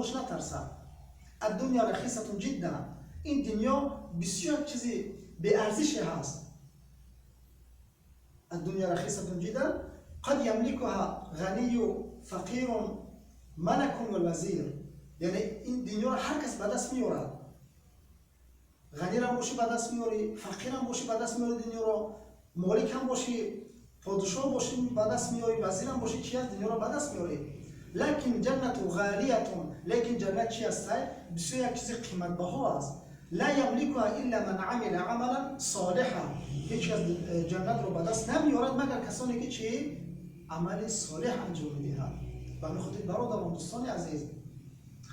молш натарсад. الدنيا رخيصة جدا. Ин дунё бисёр чизи беарзише ҳаст. الدنيا رخيصة جدا، قد يملكها غني، فقير، ملك والوزير. Яъне ин дунёро ҳар кас ба даст меорад. Ғанирам бошӣ, ба даст меорӣ, фақирам бошӣ, ба даст меорӣ дунёро, моликам бошӣ, подшоҳ бошӣ, ба даст меорӣ, вазирам бошӣ, чи аст, дунёро ба даст меорӣ. لكن الجنة غالية. Лекин ҷаннат чи астай? Бисёр як чизи қиматбаҳо аст. لا يملكها إلا من عمل عملا صالحا. Ҳеҷ кас ҷаннатро ба даст намеорад, магар касоне ки чи амали солеҳ анҷом медиҳад. Ба ҳамин хотир, бародарон, дӯстони азиз,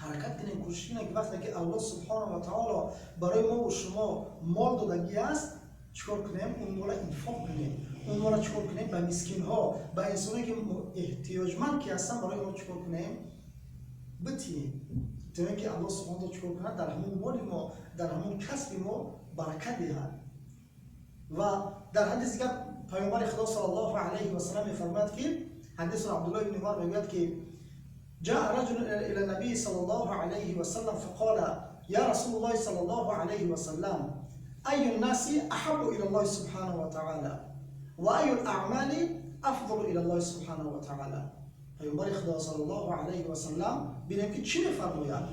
ҳаракат кунем, кӯшиш кунем, ки вақте ки Аллоҳ субҳонаҳу ва таоло барои мову шумо мол додагӣ аст, чикор кунем? Он мола инфоқ кунем, он мола чикор кунем? Ба мискинҳо, ба инсоне ки эҳтиёҷманд ки ҳастанд, барои онҳо чикор кунем? Битием, то ин ки Аллоҳ субҳона чикор кунад? Дар ҳамон моли мо, дар ҳамон касби мо баракат диҳад. Ва дар ҳадис дигар Паёмбари Худо саллаллоҳу алайҳи васалам мефармояд, ки ҳадисро Абдуллоҳ ибни Умар мегӯяд, ки جاء رجل إلى النبي صلى الله عليه وسلم فقال: يا رسول الله صلى الله عليه وسلم، أي الناس أحب إلى الله سبحانه وتعالى وأي الأعمال أفضل إلى الله سبحانه وتعالى؟ Паёмбари Худо саллаллоҳу алайҳи васалам, бинем, ки чӣ мефармояд.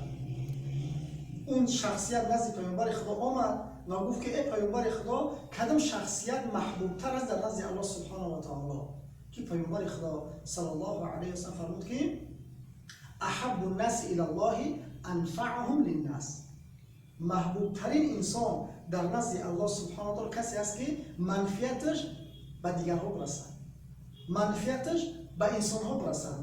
Он шахсият назди Паёмбари Худо омад ва гуфт, ки э Паёмбари Худо, кадом шахсият маҳбубтар аст дар назди Аллоҳ субҳанаҳу ва таоло? Ки Паёмбари Худо саллаллоҳу алайҳи васалам фармуд, ки أحب الناس إلى الله أنفعهم للناس. Маҳбубтарин инсон дар назди Аллоҳ субҳана таоло касе аст, ки манфиаташ ба дигарҳо бирасад, манфиаташ ба инсонҳо бирасад.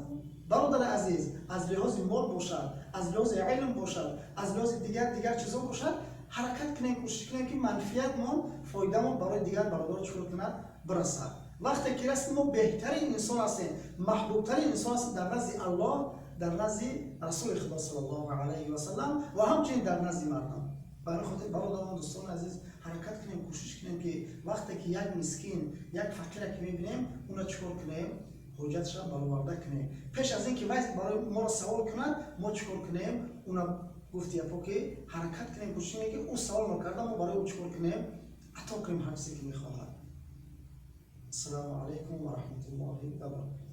Бародари азиз, аз лиҳози мол бошад, аз лиҳози илм бошад, аз лиҳози дигар дигар чизҳо бошад, ҳаракат кунем, кӯшиш кунем, ки манфиатмон, фоидамон барои дигар бародар чикор кунад? Бирасад. Вақте ки расид, мо беҳтарин инсон ҳастем, маҳбубтарин инсон ҳастем дар назди Аллоҳ, дар назди Расули Худо саллаллоҳу алайҳи васалам ва ҳамчунин дар назди мардум. Ба ҳамин хотир, бародарон, дӯстони азиз, ҳаракат кунем, кӯшиш кунем, ки вақте ки як мискин, як фақира ки мебинем, уна чикор кунем? Ҳоҷатша бароварда кунем. Пеш аз ин ки вай барои моро савол кунад, мо чикор кунем? Уна гуфти япо, ки ҳаракат кунем, кӯшиш кунем, ки ӯ савол нокарда, мо барои ӯ чикор кунем? Ато кунем ҳар чизе ки мехоҳад. Ассалому алайкум ва раҳматуллоҳи ва баракату.